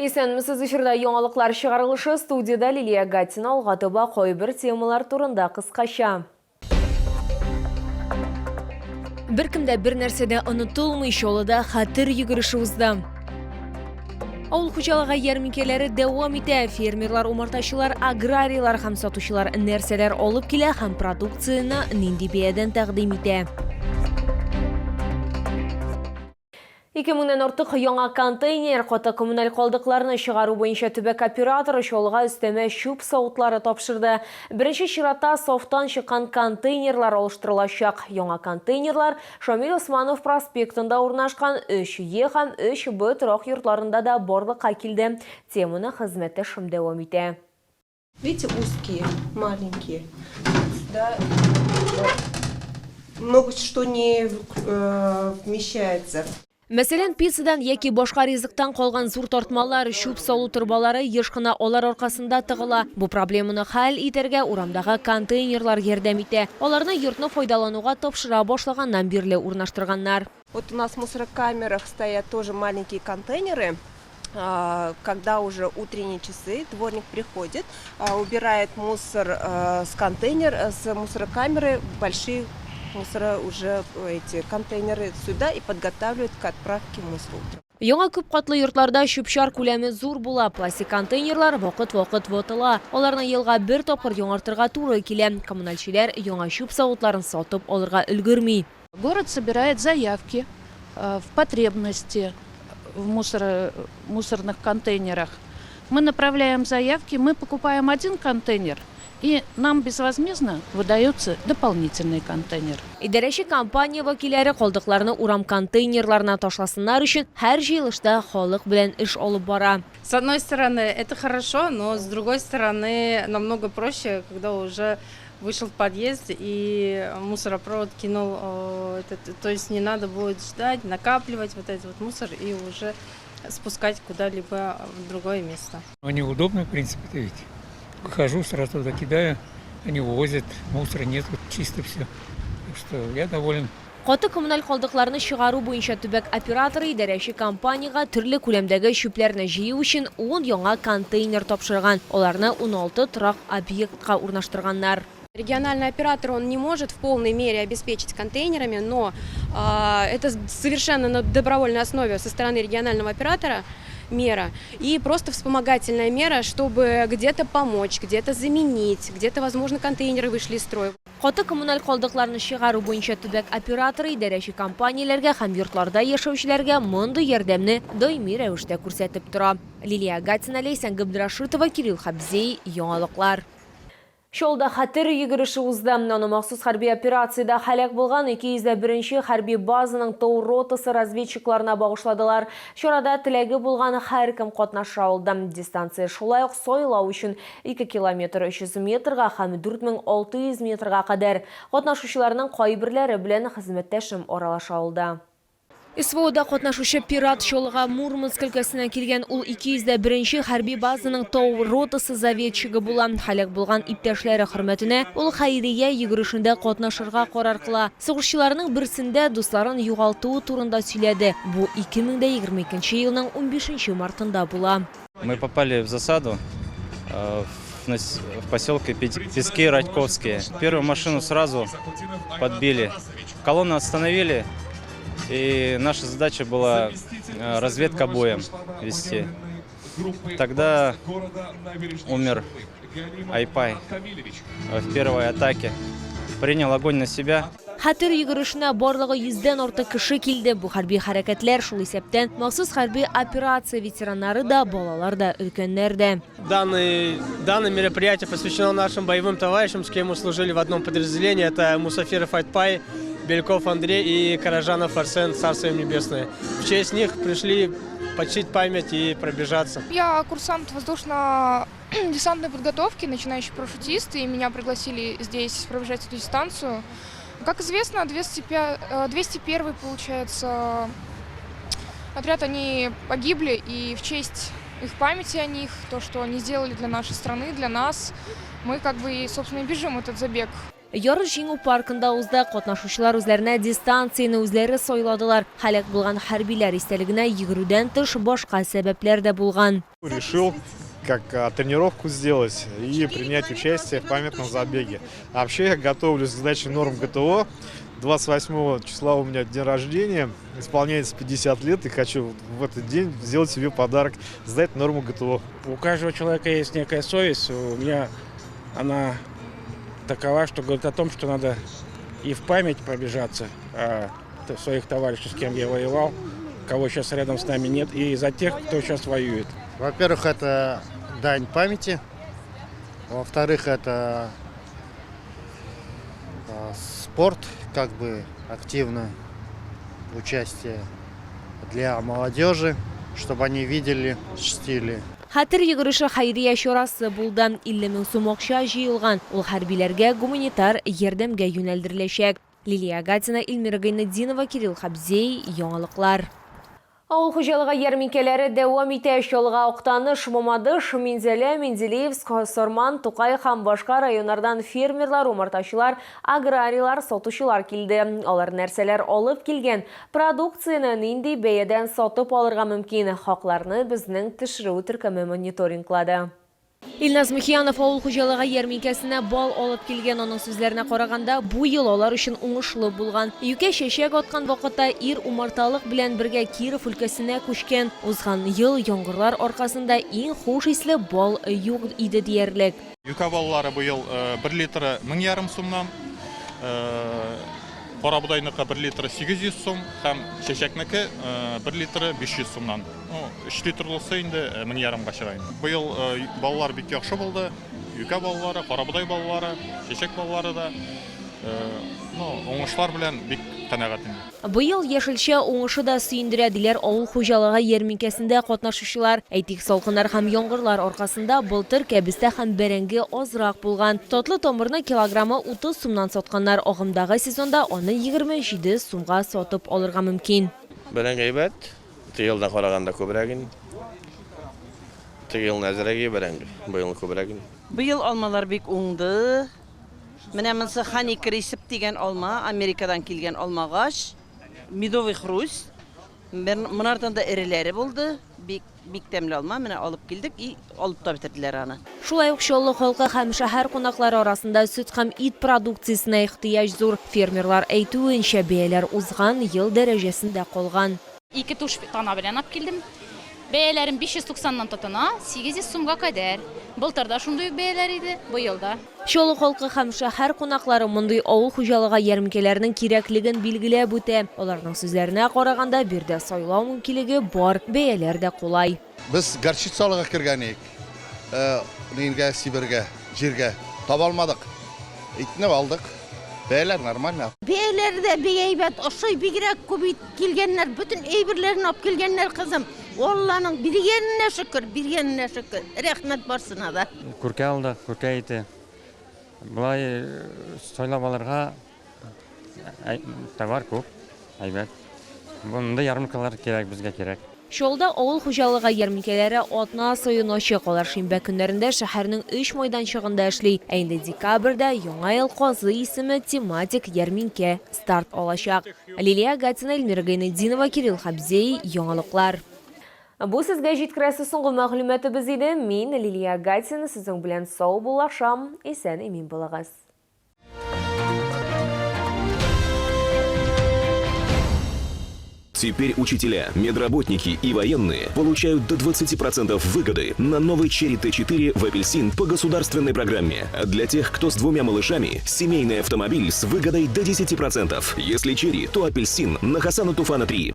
Исәнмесез, эфирда яңалыклар чыгарылышы, студиядә Лилия Гатина. Алга таба кайбер темалар турында кыскача. Беркем дә бер нәрсә дә онытылмый, Чаллыда хәтер йөгереше узды. Авыл хуҗалыгы ярминкәләре дәвам итә. Фермерлар, умартачылар, аграрийлар һәм сатучылар нәрсәләр алып килә һәм продукцияне нинди бәядән тәкъдим итә. Ике меңнән артык яңа контейнер, каты коммуналь калдыкларны чыгару буенча төбәк операторы Чаллыга өстәмә чүп савытлары тапшырды. Беренче чиратта сафтан чыккан контейнерлар алыштырылачак. Яңа контейнерлар Шамил Усманов проспектында урнашкан 3 Е һәм 3 Б торак йортларында да барлыкка килде. Теманы хезмәттәшем дәвам итә. Видите, узкие, маленькие. Сюда много что не вмещается. Мәсәлән, пиццадан яки башка ризыктан калган зур тартмалар, чүп салу торбалары еш кына алар аркасында тыгыла. Бу проблеманы хәл итәргә урамдагы контейнерлар ярдәм итә. Аларны йортны файдалануга тапшыра башлаганнан бирле урнаштырганнар. Вот у нас в мусорокамерах стоят тоже маленькие контейнеры. Когда уже утренние часы, дворник приходит, убирает мусор с контейнер, с мусорокамеры, большие мусора уже эти контейнеры сюда и подготавливает к отправке мусора утром. Яңа күпкатлы йортларда чүп-чар күләме зур була. Пластик контейнерлар вакыт-вакыт ватыла. Аларны елга бер тапкыр яңартырга туры килә. Коммунальчеләр яңа чүп савытларын сатып алырга өлгерми. Город собирает заявки в потребности в мусор, мусорных контейнерах. Мы направляем заявки, мы покупаем один контейнер, и нам безвозмездно выдается дополнительный контейнер. Идарәче компания вәкилләре калдыкларны урам контейнерларына ташласыннар өчен һәр җыелышта халык белән эш алып бара. С одной стороны, это хорошо, но с другой стороны, намного проще, когда уже вышел в подъезд и мусоропровод кинул, этот, то есть не надо будет ждать, накапливать вот этот вот мусор и уже спускать куда-либо в другое место. Они удобны, в принципе-то ведь. Выхожу, сразу туда кидаю, они увозят, мусора нет, вот чисто все. Так что я доволен. Каты коммуналь калдыкларны чыгару буенча төбәк операторы идарәче компаниягә төрле күләмдәге чүпләрне җыю өчен ун яңа контейнер тапшырган. Аларны 16 торак объектка урнаштырганнар. Региональный оператор, он не может в полной мере обеспечить контейнерами, но это совершенно на добровольной основе со стороны регионального оператора мера и просто вспомогательная мера, чтобы где-то помочь, где-то заменить, где-то, возможно, контейнеры вышли из строя. Каты коммуналь калдыкларны чыгару буенча төбәк операторы идарәче компанияләргә һәм йортларда яшәүчеләргә мондый ярдәмне даими рәвештә күрсәтеп тора. Лилия Гатина, Ләйсән Габдрашитова, Кирилл Хабзей, Яңалыклар. Чаллыда хәтер йөгереше узды. Аны махсус хәрби операциядә һәлак булган 201 нче хәрби базаның тау ротасы разведчикларына багышладылар. Чарада теләге булган һәркем катнаша алды. Дистанция шулай ук сайлау өчен 2 километр 300 метрга һәм 4600 метрга кадәр. Катнашучыларның кайберләре белән хезмәттәшем аралаша алды. СВОда катнашучы Пират Чаллыга Мурманск өлкәсеннән килгән. Ул 201 нче хәрби базаның тау ротасы заведчигы була. Һәлак булган иптәшләре хөрмәтенә ул хәйрия йөгерешендә катнашырга карар кыла. Сугышчыларның берсендә дусларын югалтуы турында сөйләде. Бу 2022 елның унбишенче мартында була. Мы попали в засаду в поселке Пески Радьковские. Первую машину сразу подбили. Колонну остановили, и наша задача была разведка боем вести. Тогда умер Айпай в первой атаке. Принял огонь на себя. Хәтер йөгерешенә барлыгы йөздән артык кеше килде. Бу хәрби хәрәкәтләр, шул исәптән, махсус хәрби операция ветераннары да, балалар да, өлкәннәр дә. Данный, данное мероприятие посвящено нашим боевым товарищам, с кем мы служили в одном подразделении. Это Мусафиров Айтпай, Бельков Андрей и Каражанов Арсен, Царство им небесное. В честь них пришли почтить память и пробежаться. Я курсант воздушно-десантной подготовки, начинающий парашютист, и меня пригласили здесь пробежать эту дистанцию. Как известно, 205, 201 получается, отряд, они погибли, и в честь их памяти о них, то, что они сделали для нашей страны, для нас, мы как бы и, собственно, и бежим этот забег. Ярыш Җиңү паркында узды. Катнашучылар үзләренә дистанцияне үзләре сайладылар. Һәлак булган хәрбиләр истәлегенә йөгерүдән тыш башка сәбәпләр дә булган. Решил как тренировку сделать и принять участие в памятном забеге. Вообще я готовлюсь к сдаче норм ГТО. 28 числа у меня день рождения, исполняется 50 лет, и хочу в этот день сделать себе подарок, сдать норму ГТО. У каждого человека есть некая совесть, у меня она такова, что говорит о том, что надо и в память пробежаться о своих товарищей, с кем я воевал, кого сейчас рядом с нами нет, и за тех, кто сейчас воюет. Во-первых, это дань памяти. Во-вторых, это спорт, как бы активное участие для молодежи, чтобы они видели, чтили. Хәтер йөгереше хәйрия чарасы булды. 50 мең сум акча җыелган. Ул хәрбиләргә гуманитар ярдәмгә юнәлдереләчәк. Лилия Гатина, Эльмира Гайнетдинова, Кирилл Хабзей, Яңалыклар. Авыл хуҗалыгы ярминкәләре дәвам итә. Чаллыга Актаныш, Мамадыш, Минзәлә, Менделеевск, Сарман, Тукай һәм башка районнардан фермерлар, умартачылар, аграрийлар, сатучылар килде. Алар нәрсәләр алып килгән, продукцияне нинди бәядән сатып алырга мөмкин, хакларны безнең төшерү төркеме мониторинглады. Илназ Мөхиянов авыл хуҗалыгы ярминкәсенә бал алып килгән. Аның сүзләренә караганда, бу ел алар өчен уңышлы булган. Юкә чәчәк аткан вакытта ир умарталык белән бергә Киров өлкәсенә күчкән. Узган ел яңгырлар аркасында иң хуш исле бал юк иде диярлек. Юкә баллары быел 1 литры 1500 сумнан, карабодайныкы 1 литры 800 сум һәм чәчәкнеке 1 литры 500 сумнан. Ну, 3 литрлысы инде 1500-га чыга инде. Быел баллар бик яхшы булды. Юкә баллары, карабодай баллары, чәчәк баллары да. Ну, уңышлар белән бик канәгать инде. Быел яшелчә уңышы да сөендерә, диләр авыл хуҗалыгы ярминкәсендә катнашучылар. Әйтик, салкыннар һәм яңгырлар аркасында былтыр кәбестә һәм бәрәңге азрак булган. Татлы тамырны килограммы 30 сумнан сатканнар, агымдагы сезонда аны 27 сумга сатып алырга мөмкин. Бәрәңге әйбәт, теге елдан караганда күбрәк инде. Теге елны әзрәк иде бәрәңге, быелны күбрәк инде. Быел алмалар бик уңды. Менә монысы Хани Крисп дигән алма, Америкадан килгән алмагач. Медовый хруст. Монардан да эреләре булды. Бик, бик тәмле алма. Менә алып килдек и алып та бетерделәр аны. Шулай ук Чаллы халкы һәм шәһәр кунаклары арасында сөт һәм ит продукциясенә ихтыяҗ зур. Фермерлар әйтүенчә, бәяләр узган ел дәрәҗәсендә калган. Ике туш тана белән алып килдем. Бәяләрем 590 нан тотына, 800 сумга кадәр. Былтыр да шундый ук бәяләр иде, быел да. Чаллы халкы һәм шәһәр кунаклары мондый авыл хуҗалыгы ярминкәләренең кирәклеген билгеләп үтә. Аларның сүзләренә караганда, биредә сайлау мөмкинлеге бар, бәяләр дә кулай. Без горчица алырга кергән идек, нигә сибергә, җиргә. Таба алмадык. Итне алдык. Бәяләр нормально. Бәяләре дә бик әйбәт, ошый, бигрәк күп ит килгәннәр, бөтен әйберләрен алып килгәннәр, кызым. Алланың биргәненә шөкер, биргәненә шөкер. Рәхмәт барсына да. Күркә алдык, күркә ите. Болай сайлап алырга товар күп, әйбәт. Монда ярмаркалар кирәк, безгә кирәк. Чаллыда авыл хуҗалыгы ярминкәләре атна саен ачык. Алар шимбә көннәрендә шәһәрнең өч майданчыгында эшли. Ә инде декабрьдә Яңа ел казы исеме тематик ярминкә старт алачак. Лилия Гатина, Эльмира Гайнетдинова, Кирилл Хабзей, Яңалыклар. Бу сезгә җиткерәсе соңгы мәгълүматыбыз иде. Мин, Лилия Гатина, сезнең белән саубуллашам. Исән-имин булыгыз. Теперь учителя, медработники и военные получают до 20% выгоды на новый Черри Т4 в Апельсин по государственной программе. А для тех, кто с двумя малышами, семейный автомобиль с выгодой до 10%. Если Черри, то Апельсин на Хасана Туфана 3.